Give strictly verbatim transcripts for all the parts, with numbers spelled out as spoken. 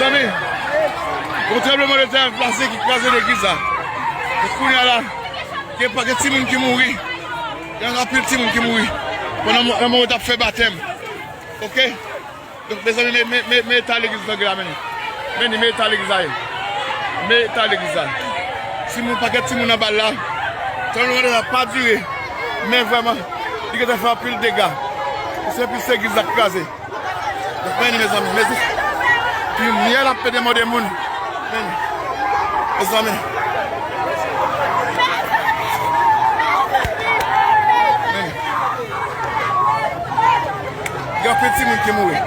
Mezanmi, yon tranblemanntè plase ki kraze legliz la. E kounye a la, gen pa- gen timoun ki mouri. Gen anpil timoun ki mouri pandan mo- nan moman yo t ap fè batèm. Oke? Donk, mezanmi, men, men, men, men eta legliz la, men, men, men eta legliz la ye. Men eta legliz la. Timoun, pakèt timoun nan bal la. Tranblemanntè la pa dire. Men vrèman, li gentan fè anpil dega. Se plis legliz la k kraze. Donk, men, mezanmi, mezanmi. Pi myèl ap pede mòde moun. Men, mezanmi. Men. Gen anpil timoun ki mouri.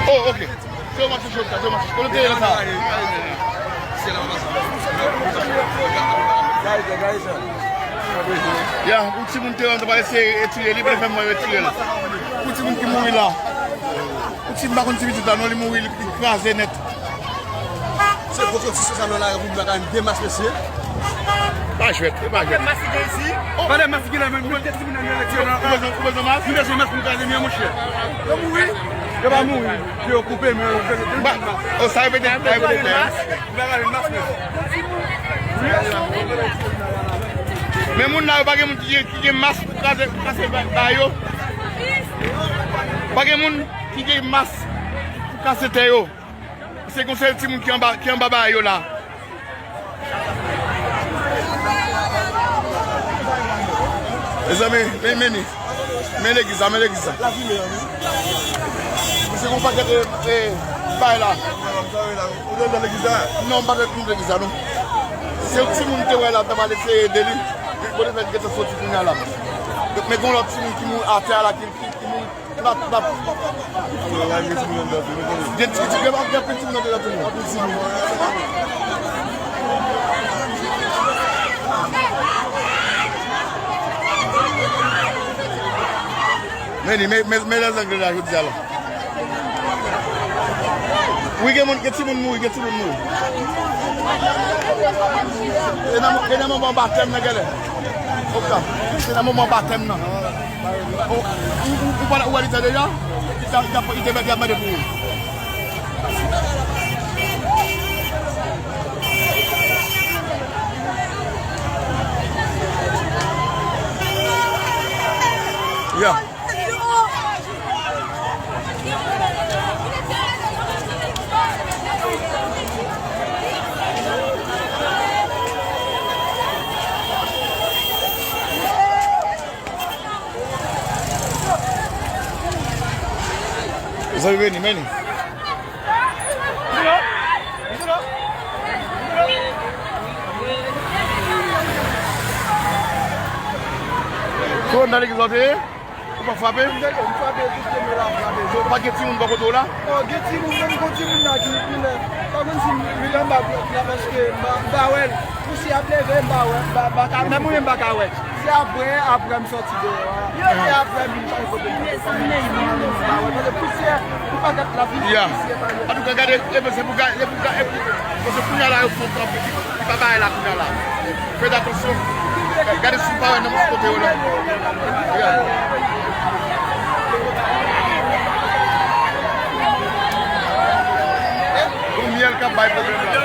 Oh, ok. Se yon match chou sa, se yon match chou. Kote te ye la sa? Ya, yon timoun te antre, pale se retire li, pale fè mwen retire l. Yon timoun ki mouri la. Yon timoun, m pa konn ti pitit la, non, li mouri, li, li kraze nèt. Se gwo konstriksyon sa nou la, pou nou pa ka de mas, mesye. Pa jwèt, e pa jwèt. Mas ki gen isi. Pa de mas ki la, men, men, timoun nan eleksyon nan. Ou bezwen, ou bezwen mas? Nou bezwen mas pou nou ka limyè, monchè. Yo mouri. Yo pa mouri. Yo koupe men yo. Ba, o, sa repete, sa repete. Yo pa ka de mas, men. Men moun la, yo pa gen moun ki gen, ki gen mas pou kraze, pou kraze ba, ba yo. Pa gen moun ki gen mas pou kase tè yo. Se konsa timoun ki anba, ki anba bagay yo la. Mezanmi, men, men ni. Men legliz la, men legliz la. Se yon pakèt, e, e, bay la. Ou te nan legliz la? Non, m pa te nan legliz la, non. Se yon timoun te wè la, ta pale se ede li. Li pote fè li gentan soti kounye a la. Men gen yon lòt timoun ki mouri atè a la, ki, ki, ki mouri. Gen ti, ti, gen, gen piti moun nan de la tou. Men li, men, men, men lèzangle la, jodi a la. Wi, gen moun, gen timoun mouri, gen timoun mouri. E nan, e nan moman batèm nan, genlè. Oka, se nan moman batèm nan. Ou, ou, ou, ou pa wè li tande ya? Li ta, li ta, li te mèt, li ap mande pou ou. Ya. Zanmi vini, men li. Kou nan legliz la te ye? Ou pa frape? M frape, m frape, tout ke men la frape. Pa gen timoun bò kote w la? Oh, gen timoun, menm gon timoun la ki, ki lè. Pa konn si li anba blòk la, paske m pa, m pa wè l. Pousyè ap leve, m pa wè, m pa, m pa ka, menm mwen menm m pa ka wè. Se apre, apre m soti deyò a. Se apre m vin chanje kote m. M pa wè, paske pousyè, pou pa gad la vin pousyè pa gen. Antouka, gade, e se pou gade, e pou gade, e pou, paske kounye a la, yo fon kanpe, li pa bay la kounye a la. Fè atansyon. Gade si w pa wè nan kote yo la. Gade. Yon myèl k ap bay pwoblèm la.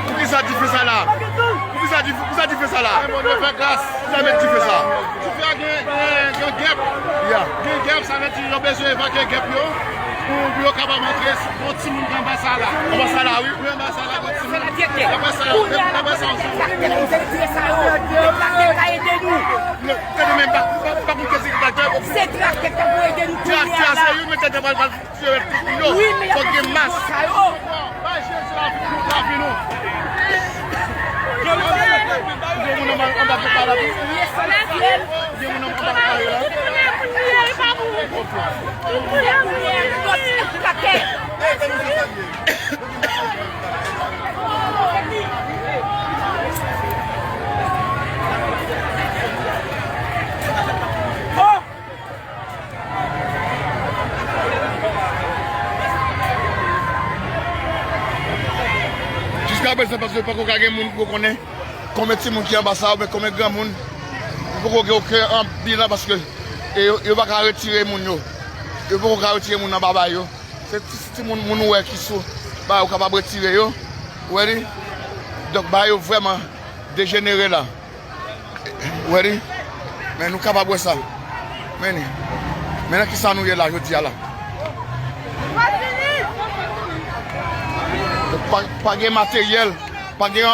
Poukisa dife sa la? Poukisa dife, poukisa dife sa la? Bondye fè gras. Sa met dife sa. Dife a gen, gen, gen gèp. Ya. Gen gèp, sa vle di yo bezwen evakye gèp yo pou, pou yo kapab antre. Gon timoun ki anba sa la. Anba sa la, wi. Wi, anba sa la, gon timoun. Anba sa, anba sa, anba sa. Non, tande men, pa, pa, pa pou kèsi ki traktè. Se traktè ki pou ede nou kounye a la. Traktè, se youn, men traktè pral, pral tire tout moun yo. Wi, men y ap fòk gen mas. Ba Jezi la Jiskaprezan, paske poko ka gen moun pou konnen konbyen timoun ki anba sa, oubyen konbyen granmoun, poko gen okenn bilan, paske e yo, yo pa ka retire moun yo. Yo poko ka retire moun anba ba yo. Se ti, ti moun, moun ou wè ki sou ba yo kapab retire yo. Ou wè li? Donk, ba yo vrèman dejenere la. Ou wè li? Men nou kapab wè sa. Men ni. Men nan ki sa nou ye la, jodi a la. Pa, pa gen materyèl, pa gen